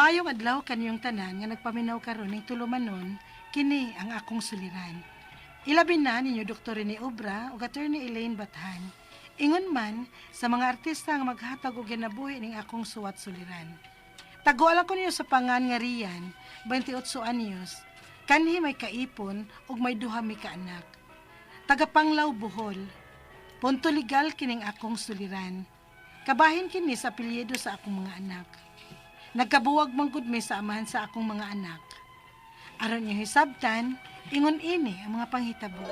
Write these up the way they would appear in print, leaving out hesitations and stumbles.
Maayong adlaw kaniyong tanan nga nagpaminaw karon ning tulumanon, kini ang akong suliran. Ilabi na ninyo Dr. Rene Obra ug Attorney Elaine Bathan. Ingon man sa mga artista nga maghatag og ginabuhi ning akong suwat suliran. Taguala ko ninyo sa pangan nga Rian, 28 anyos, kanhi may kaipon ug may duha mi ka anak. Tagapanglaw Bohol. Punto legal kining akong suliran. Kabahin kini sa apelyido sa akong mga anak. Nagkabuwag man gud mi sa amahan sa akong mga anak. Aron niyo hisabtan, ingon ini ang mga panghitabo.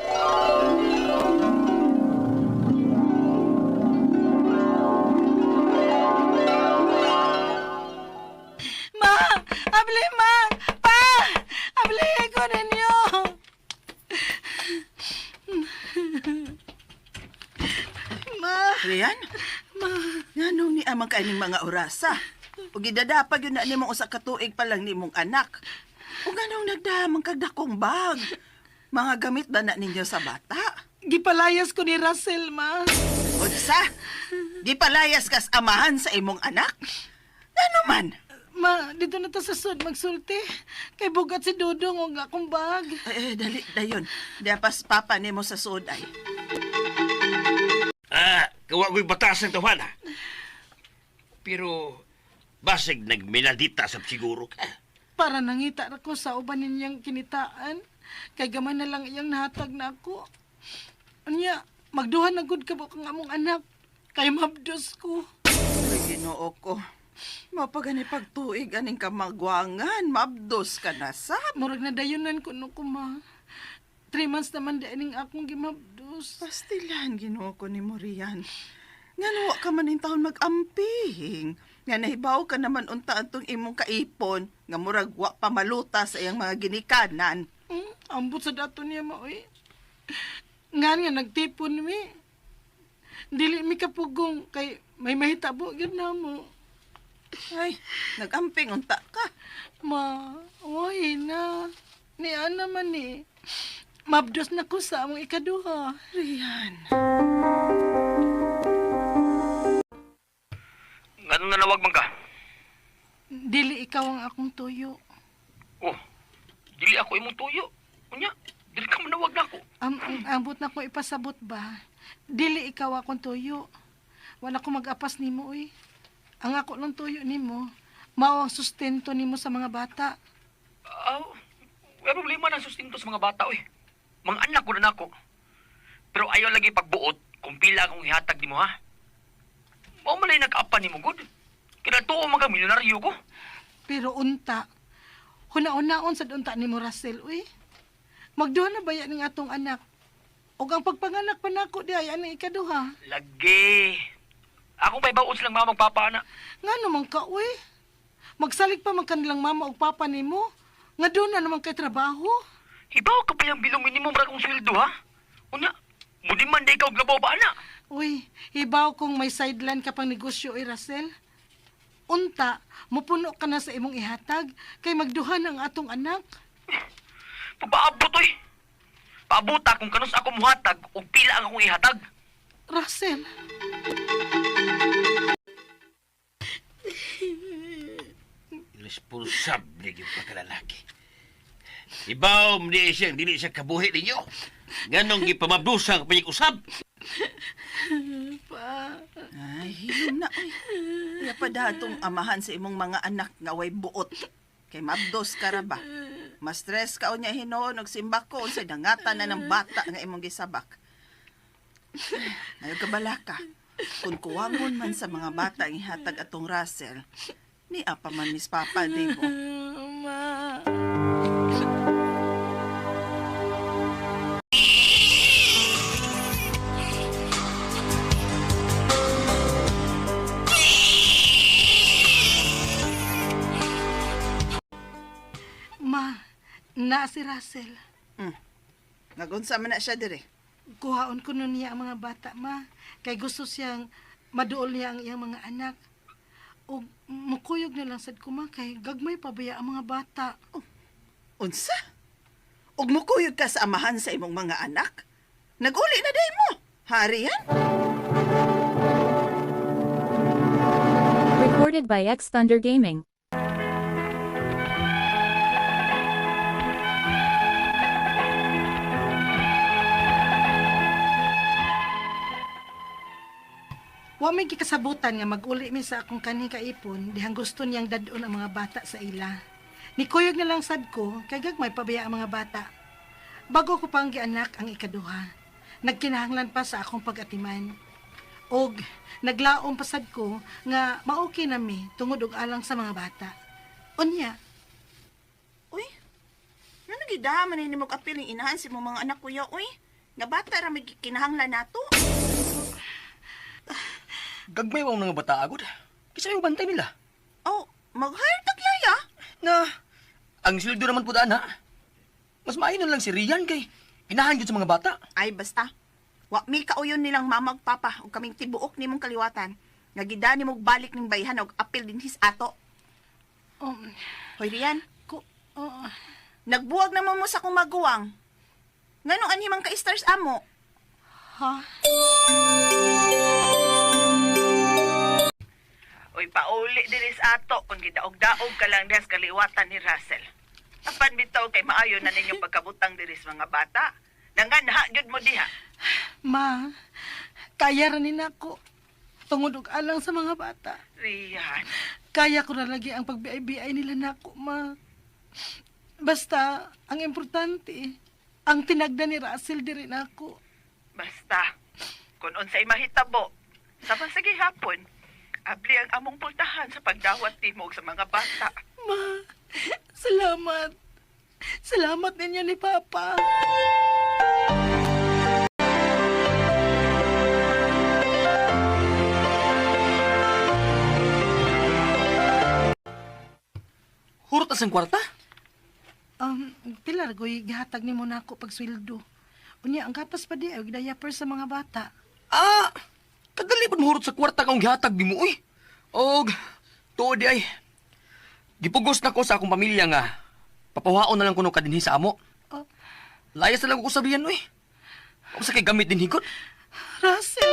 Ma! Abli, ma! Pa! Abli ko ninyo! Ma! Rian? Ma! Nganong ni amang kaining mga orasa? Ug gidadapag yun na nimong usa ka tuig pa lang nimong anak. Ug nganong nagdamang kag dakong bag? Mga gamit ba na ninyo sa bata? Gipalayas ko ni Russell, ma. Unsa? Gipalayas kas amahan sa imong anak? Ngano man? Ma, dito na ta sa sud magsulti. Kay bugat si Dudong og akong bag. Eh, dali dayon. Diapas papa nimo sa sud ay. Ah, kawa ko'y batas ng tawana. Pero, basig nagminadita sa siguro ka. Para nangita ra ko sa uban ninyang kinitaan. Kay gamay na lang iyang nahatag na ako. Unya, magduha na gud ka kang among anak. Kay mabdos ko. Ay, Ginoo ko. Mapagani pagtuig aning kamagwangan, mabdos ka na sab. Murag na dayunan ko no ko, ma. 3 months naman di aning akong gimabdos. Pastilan, Ginoo ko ni Morian. Nga wa ka man taon mag-amping. Nga nahibaw ka naman unta antong imong kaipon. Nga murag wa pa maluta sa iyang mga ginikanan. Ambot sa dato niya ma, oy. Nga nga nagtipon mi. Dili mi kapugong kay may mahitabo gyud na mo. Ay, nag-amping unta ka. Ma, oy na. Ni ana man ni. Mabdos na ko sa among ikaduha. Rian. Nganong nanawag man ka? Dili ikaw ang akong tuyo. Oh, dili ako imong tuyo. Unya, dili ka manawag nako. Ambot na ko ipasabot ba? Dili ikaw akong tuyo. Wala ko mag-apas nimo uy. Ang ako lang tuyo nimo, mao ang sustento nimo sa mga bata. Ah, wala problema ng sustento sa mga bata oy. Mga anak ko na nako. Pero ayaw lagi pagbuot kung pila akong ihatag nimo ha. Mao man ay nag-apan nimo gud. Kaya tuo man ka milyonaryo ko. Pero unta, huna-unaon sad unta nimo Russell uy. Magduha na baya ning atong anak. Ug ang pagpanganak pa nako di ay anang ikaduha. Lagi. Akong paibaon silang mama ug papa ana. Ngano man ka uy? Magsalig pa man kanilang mama ug papa nimo. Nga doon na naman kay trabaho. Hibaw ka pa yung bilong minimum ra kong sweldo ha. Unya, mudi man day ka og labaw ba ana. Uy, hibaw kung may sideline ka pang negosyo, oy Russell. Unta, mupuno ka na sa imong ihatag kay magduha ang atong anak. Pabaabot oy. Paabuta kung kanus ako muhatag og pila ang akong ihatag. Russell. Irresponsable yung pagkalalaki. Ibaw, di siya, dili siya kabuhi ninyo. Nganong gipamabdusan ka usab. Pa, Ay, hilom na, oy. Kaya pa datong amahan sa imong mga anak nga way buot. Kay mabdos ka ra ba? Mas-stress ka unya hinuon og simba ko unsay dangatan na ng bata nga imong gisabak. Ayaw ka balaka. Kung kuwangon man sa mga bata ang ihatag atong Russell, ni apa man mis papa nimo. Ma. Ma, na si Russell. Nagunsa man na siya dire. Kuhaon ko nun niya ang mga bata, ma. Kay gusto siyang maduol niya ang iyang mga anak. O mukuyog na lang sad ko, ma, kay gagmay pa baya ang mga bata. Unsa? Ug mukuyog ka sa amahan sa imong mga anak? Naguli na day mo. Hari yan? Recorded by X Thunder Gaming. Wa may gikasabutan nga mag-uli mi sa akong kanhi kaipon dihang gusto niyang dadon ang mga bata sa ila. Nikuyog na lang sad ko kay gagmay pabaya ang mga bata. Bago ko pang gianak ang ikaduha. Nagkinahanglan pa sa akong pag-atiman. Og naglaom pa sad ko nga maokay na mi tungod og alang sa mga bata. Unya, Uy, ngano gida man ni mo kapiling inahan si mo mga anak kuya, uy. Nga bata ra may kinahanglan nato. Gagmay wa mga bata agod. Kisa may bantay nila. Oh, mag-hire tag yaya. Na, ang sweldo naman po daan ha. Mas maayo na lang si Rian kay inahan gyud sa mga bata. Ay, basta. Wa mi kauyon nilang mama ug papa ug kaming tibuok nimong kaliwatan. Nga gida nimo balik ning bayhan og apil dinhis ato. um, Hoy Rian, ko, oh, nagbuwag naman mo sa akong maguwang. Nganong anhi man ka stars amo? Ha? Uy, pauli diri sa ato kung gidaog-daog ka lang diha sa kaliwatan ni Russell. Apan bitaw kay maayo na ninyong pagkabutang diri sa mga bata. Nanganha gyud mo diha. Ma, kaya ra ni nako. Tungod og alang sa mga bata. Rian, Kaya ko na lagi ang pagbiay-biay nila nako, ma. Basta, ang importante, ang tinagda ni Russell diri nako. basta kung unsay mahitabo sa sa gihapon, abli ang among pultahan sa pagdawat nimo sa mga bata. Ma, salamat. Salamat ninyo ni Papa. Hurot as ang kwarta. Pilar, goy, gihatag nimo nako pag sweldo. Unya, ang gapas pa di, ay diaper sa mga bata. Ah, kadali pud mahurot sa kwarta kang gihatag nimo uy. Og tuod di ay. Gipugos na ko sa akong pamilya nga papawaon na lang kuno ka dinhi sa amo. Oh, Layas na lang ko sa Rian uy. Unsa kay gamit din higot? Russell!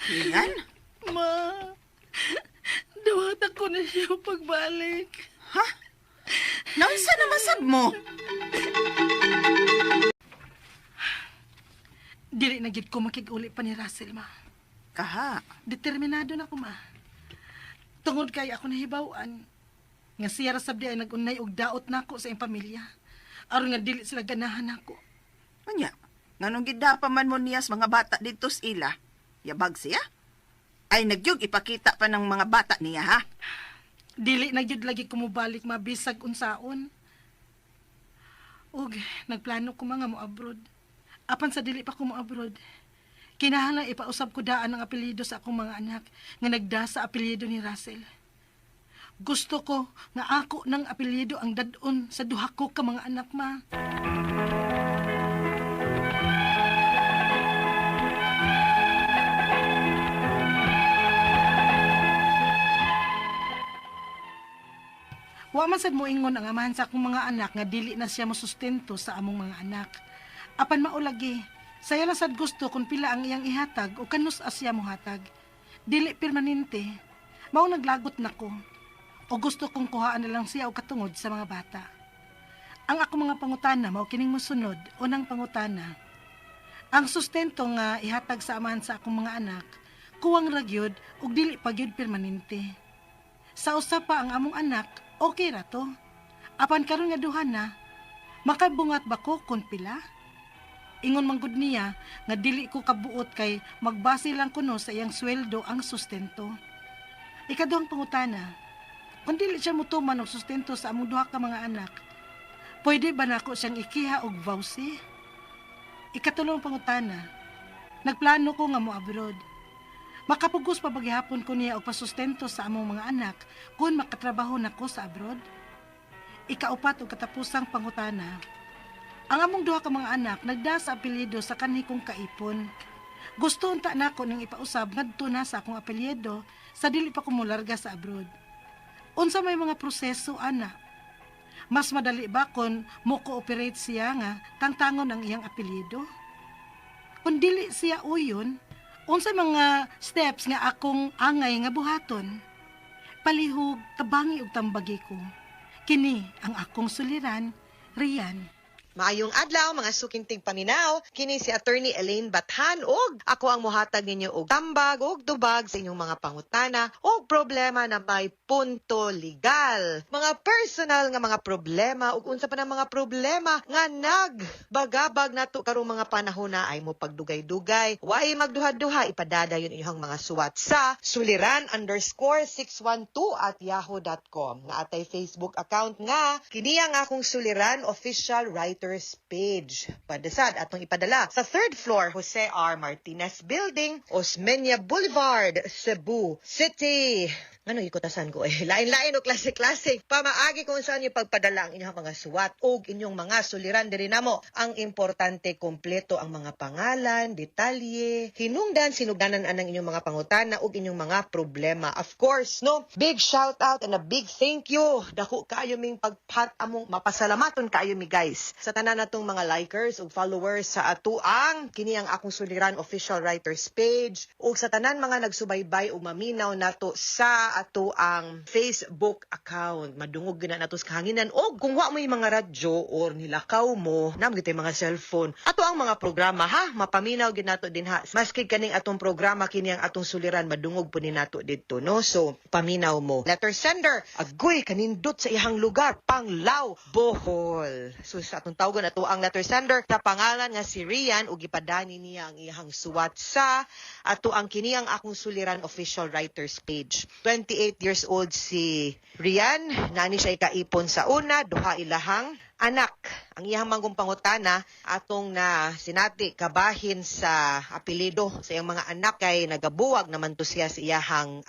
Rian? Ma, dawata ko na siya pagbalik. Ha? Naunsa na masab mo? Dili na gid ko makig-uli pa ni Russell, ma. Kaha. Determinado na ko, ma. Tungod kay ako nahibaw-an, nga siya ra sabdi ay nag-unay og daot nako sa iyang pamilya. Aron nga dili sila ganahan nako. Unya, nganong gida pa man mo niya sa mga bata dito sa ila? Yabag siya? Ay, nagyug ipakita pa ng mga bata niya, ha? Dili na gyud lagi kumubalik mabisag unsaon. Ug nagplano ko mga mo abroad. Apan sa dili pa ko mo abroad. Kinahanglan ipausab ko daan ang apelyido sa akong mga anak nga nagda sa apelyido ni Russell. Gusto ko nga ako ng apelyido ang dadon sa duha ko ka mga anak, ma. Wa man sad moingon ang amahan sa akong mga anak nga dili na siya mosustento sa among mga anak. Apan maulagi, saya lang sad gusto kung pila ang iyang ihatag o kanus siya mohatag. Dili permanente. Mao naglagot nako. O gusto kong kuhaan na lang siya og katungod sa mga bata. Ang ako mga pangutana mao kining mosunod, unang pangutana. Ang sustento nga ihatag sa amahan sa akong mga anak, kuwang ra gyud ug dili pa gyud permanente. Sa usa pa ang among anak, okay ra to. Apan karon nga duha na, makabungat ba ko kun pila? Ingon man gud niya nga dili ko kabuot kay magbase lang kuno sa iyang sweldo ang sustento. Ikaduhang pangutana, kung dili siya motuman og sustento sa among duha ka mga anak, pwede ba nako siyang ikiha og vowsy? Ikatulong pangutana, nagplano ko nga mo abroad. Makapugos pa ba gihapon ko niya og pasustento sa among mga anak kung makatrabaho nako sa abroad? Ikaupat og katapusang pangutana, ang among duha ka mga anak nagda sa apelyido sa kanhi kong kaipon. Gusto unta nako ning ipausab ngadto na sa akong apelyido sa dili pa ko molarga sa abroad. Unsa may mga proseso ana? Mas madali ba kon mo cooperate siya nga tangtangon ang iyang apelyido? Kung dili siya uyon, unsa mga steps nga akong angay nga buhaton? Palihog, tabangi ug tambagi ko. Kini ang akong suliran, Rian. Maayong adlaw, mga suking tigpaminaw, kini si Attorney Elaine Bathan ug ako ang mohatag ninyo og tambag ug tubag sa inyong mga pangutana ug problema na may punto legal. Mga personal nga mga problema ug unsa pa ng mga problema nga nagbagabag nato karong mga panahon na ay mo pagdugay-dugay. Way magduha-duha, ipadadayon inyong mga suwat sa suliran_612@yahoo.com. Naa tay Facebook account nga kini ang Akong Suliran Official Writers page. Padasad atong ipadala sa third floor, Jose R. Martinez Building, Osmeña Boulevard, Cebu City. Ano ikutasan ko eh? Lain-lain o klase-klase. Pamaagi kung saan yung pagpadala ang inyong mga suwat o inyong mga suliran diri namo. Ang importante, kompleto ang mga pangalan, detalye, hinungdan, sinugdanan anang inyong mga pangutana ug inyong mga problema. Of course, no? Big shout out and a big thank you. Dako kaayo ming pagpat among mapasalamaton kaayo mi, guys, sa tanan natong mga likers ug followers sa atuang kini ang Akong Suliran Official Writers page ug sa tanan mga nagsubaybay ug maminaw nato sa atoang Facebook account. Madungog gyud na nato sa kahanginan og kung wa mo yung mga radyo or nilakaw mo, naa gyud mga cellphone. Ato ang mga programa ha, mapaminaw gyud nato din ha. Maski kaning atong programa, kini ang Atong Suliran, madungog po ni nato didto, no? So paminaw mo. Letter sender, agoy kanindot sa iyang lugar, Panglao, Bohol. So sa atong tawgon ato ang letter sender sa pangalan nga si Rian ug gipadani niya ang iyang suwat sa ato ang kini ang Akong Suliran Official Writers page. 28 years old si Rian, nani siya kaipon sa una, duha ilahang anak. Ang iyang manggong pangutana atong na sinati kabahin sa apelyido sa iyang mga anak kay nagabuwag naman to siya sa iyahang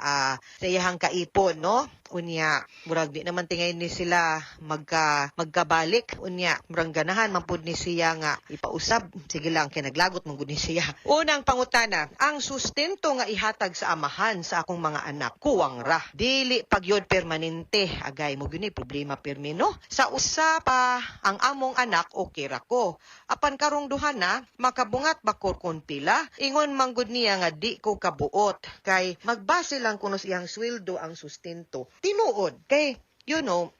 kaipon, no? Unya murag di naman tingay ni sila magkabalik. Unya murag ganahan man pud ni siya nga ipausab. Sige lang kay naglagot man gud ni siya. Unang pangutana, ang sustento nga ihatag sa amahan sa akong mga anak kuwang ra, dili pagyod permanente. Agay, mo gyud ni problema pirmi, no? Sa usa pa ang among anak, okay ra ko, apan karong duha na, makabungat ba ko kon pila? Ingon manggod niya nga di ko kabuot kay magbase lang kuno sa iyang sweldo ang sustento. Tinuod kay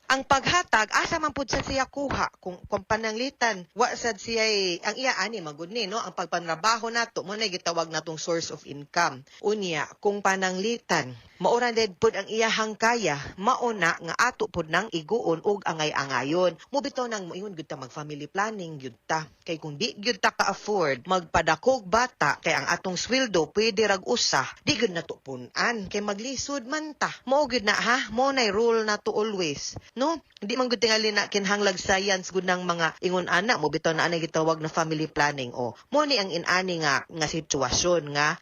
ang paghatag, asa man pud sa siya kuha kung pananglitan wa sad siya ang iya ani magud ni, no? Ang pagpanrabaho nato mo na gitawag natong source of income. Unya kung pananglitan maura ded pud ang iyahang kaya, mauna nga ato pud nang iguon og angay-angayon. Mo bitaw nang moingon gyud ta mag family planning gyud ta, kay kung di gyud ta ka-afford magpadakog bata, kay ang atong sweldo pwede rag usa, di gyud nato pun-an kay maglisod man ta. Mao gyud na ha, mo nay rule nato always, no? Hindi man gud tingali na kinahanglag science gud ng mga ingon ana. Mo bitaw na anay gitawag na family planning. O mo ni ang inani nga sitwasyon nga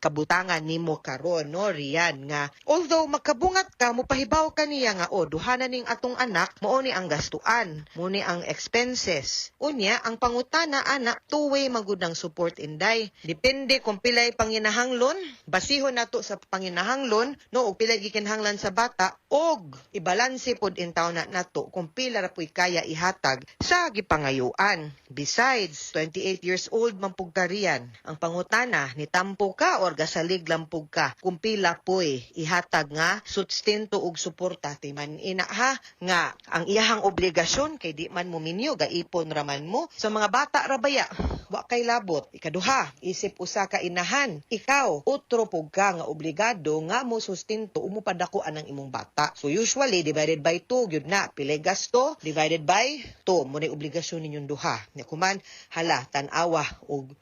kabutangan nimo karon, no, Rian, nga although makabungat ka, mopahibaw ka niya nga o duha na ning atong anak, mao ni ang gastuan, mo ni ang expenses. Unya ang pangutana ana, two-way magud ang support, inday. Depende kung pilay panginahanglan, basihon nato sa panginahanglan, no, og pilay gikinahanglan sa bata og ibalanse pod intaw na nato kung pila ra puy kaya ihatag sa gipangayuan. Besides, 28 years old man pug ka, Rian. Ang pangutana, nitampo ka or gasalig lang pug ka kung pila puy ihatag nga sustento ug suporta? Timan ina ha nga ang iyahang obligasyon kay di man mo minyo, gaipon raman mo sa mga bata ra baya, wa kay labot. Ikaduha, isip usa ka inahan, ikaw utro pug ka nga obligado nga mo sustento o mo padako anang imong bata. So usually divided by 2 gyud na, pilay gasto divided by 2 mo na obligasyon ninyong duha. Nya kuman hala, tan-awa og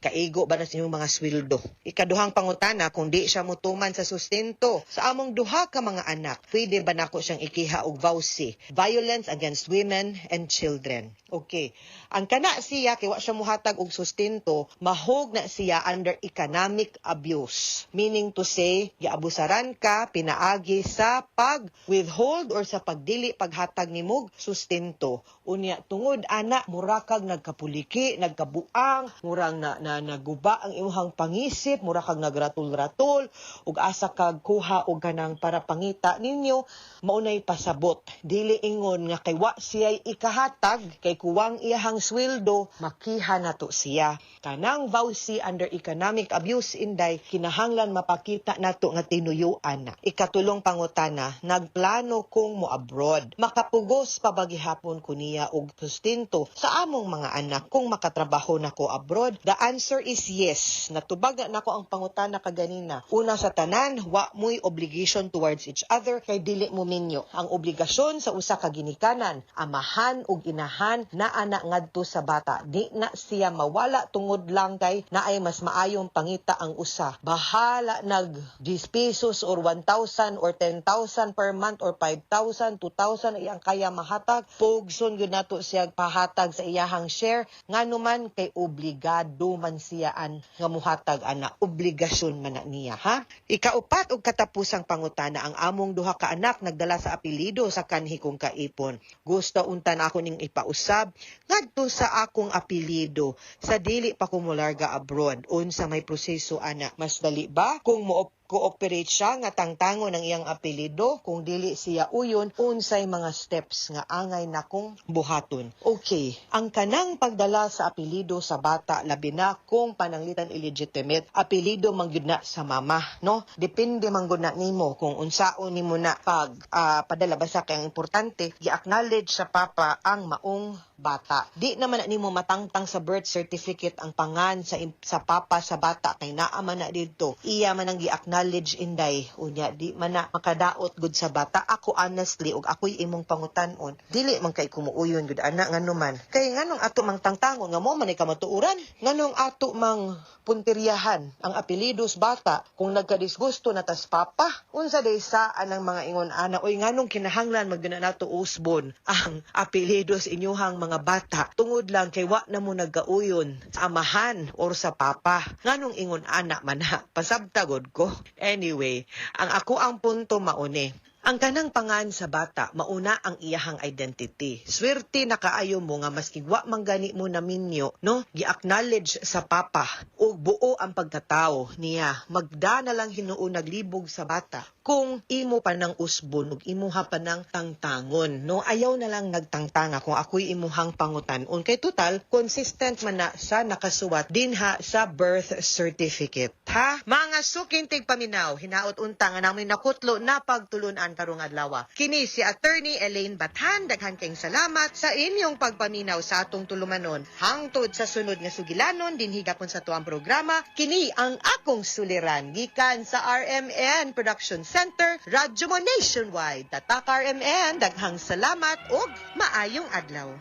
kaigo ba na sa inyong mga sweldo. Ikaduhang pangutana, kung di siya motuman sa sustento sa among duha ka mga anak, pwede ba nako siyang ikiha og VAWC, violence against women and children? Okay, ang kana siya kay wa siya muhatag og sustento, mahog na siya under economic abuse, meaning to say giabusaran ka pinaagi sa pag withhold or sa pagdili paghatag nimog sustento. Unya tungod ana mura kag nagkapuliki, nagkabuang, murang na naguba ang imong pangisip, mura kag nagratul-ratul ug asa kag kuha og kanang para pangita ninyo, maunay pasabot. Dili ingon nga kay wa siya'y ikahatag, kay kuwang iyahang sweldo, makiha nato siya. Kanang VAWC under economic abuse, inday, kinahanglan mapakita nato nga tinuyuan na. Ikatulong pangutana, nagplano kong mo abroad. Makapugos pa ba gihapon ko niya og sustento sa among mga anak kung makatrabaho na ko abroad? The answer is yes. Natubag na nako ang pangutana kaganina. Una sa tanan, wa mo'y obligation towards each other kay dili mo minyo. Ang obligasyon sa usa ka ginikanan, amahan ug inahan, naa na ngadto sa bata. Di na siya mawala tungod lang kay naay mas maayong pangita ang usa. Bahala nag 10 pesos or 1,000 or 10,000 per month or 5,000, 2,000 iyang kaya mahatag. Pugson gyud nato siya pahatag sa iyahang share, ngano man kay obligado man siyaan nga muhatag ana, obligasyon man na niya, ha. Ikaupat og katapusang pangutana, ang among duha ka anak nagdala sa apelyido sa kanhi kong kaipon. Gusto unta na ako ning ipausab ngadto sa akong apelyido sa dili pa ko molarga abroad. Unsa may proseso ana? Mas dali ba kung mo cooperate siya nga tangtangon ang iyang apelyido? Kung dili siya uyon, unsay mga steps nga angay nakong buhaton? Okay, ang kanang pagdala sa apelyido sa bata, labi na kung pananglitan illegitimate, apelyido man gyud na sa mama, no? Depende man gud na nimo kung unsaon nimo na pag padala. Basta kay ang importante, gi-acknowledge sa papa ang maong bata. Di naman na nimo matangtang sa birth certificate ang pangan sa papa sa bata kay naa man na didto. Iya man ang gi-acknowledge, inday. Unya di man na makadaot gud sa bata. Ako honestly, og ako'y imong pangutan-on, dili man kay kumuuyon gud ana. Ngano man kay nganong ato mang tangtangon nga mo man ay kamatuoran? Nganong ato mang puntiryahan ang apelyido sa bata kung nagkadisgusto na tas papa? Unsa day sa anang mga ingon ana, oy? Nganong kinahanglan magduna nato usbon ang apelyido sa inyuhang mga bata tungod lang kay wa na mo nagkauyon sa amahan or sa papa? Nganong ingon ana man ha? Pasabta gud ko. Anyway, ang ako ang punto mauni, ang kanang pangan sa bata, mauna ang iyahang identity. Swerte na kaayo mo nga maski wa man gani mo naminyo, no? Gi-acknowledge sa papa ug buo ang pagkatao niya. Magda na lang hinuon naglibog sa bata kung imo pa nang usbon ug imuha pa nang tangtangon, no? Ayaw na lang nagtangtanga kung ako'y imuhang pangutan-on. Kay total, consistent man na sa nakasuwat dinha sa birth certificate. Ha? Mga suking tigpaminaw, hinaot unta nga namin nakutlo na pagtulunan karong adlaw. Kini si Attorney Elaine Bathan, daghan kayong salamat sa inyong pagpaminaw sa atong tulumanon. Hangtod sa sunod nga sugilanon dinhi gapon sa tuang programa, kini ang akong suliran gikan sa RMN Production Center, Radyo Mo Nationwide. Tatak RMN, daghang salamat ug maayong adlaw.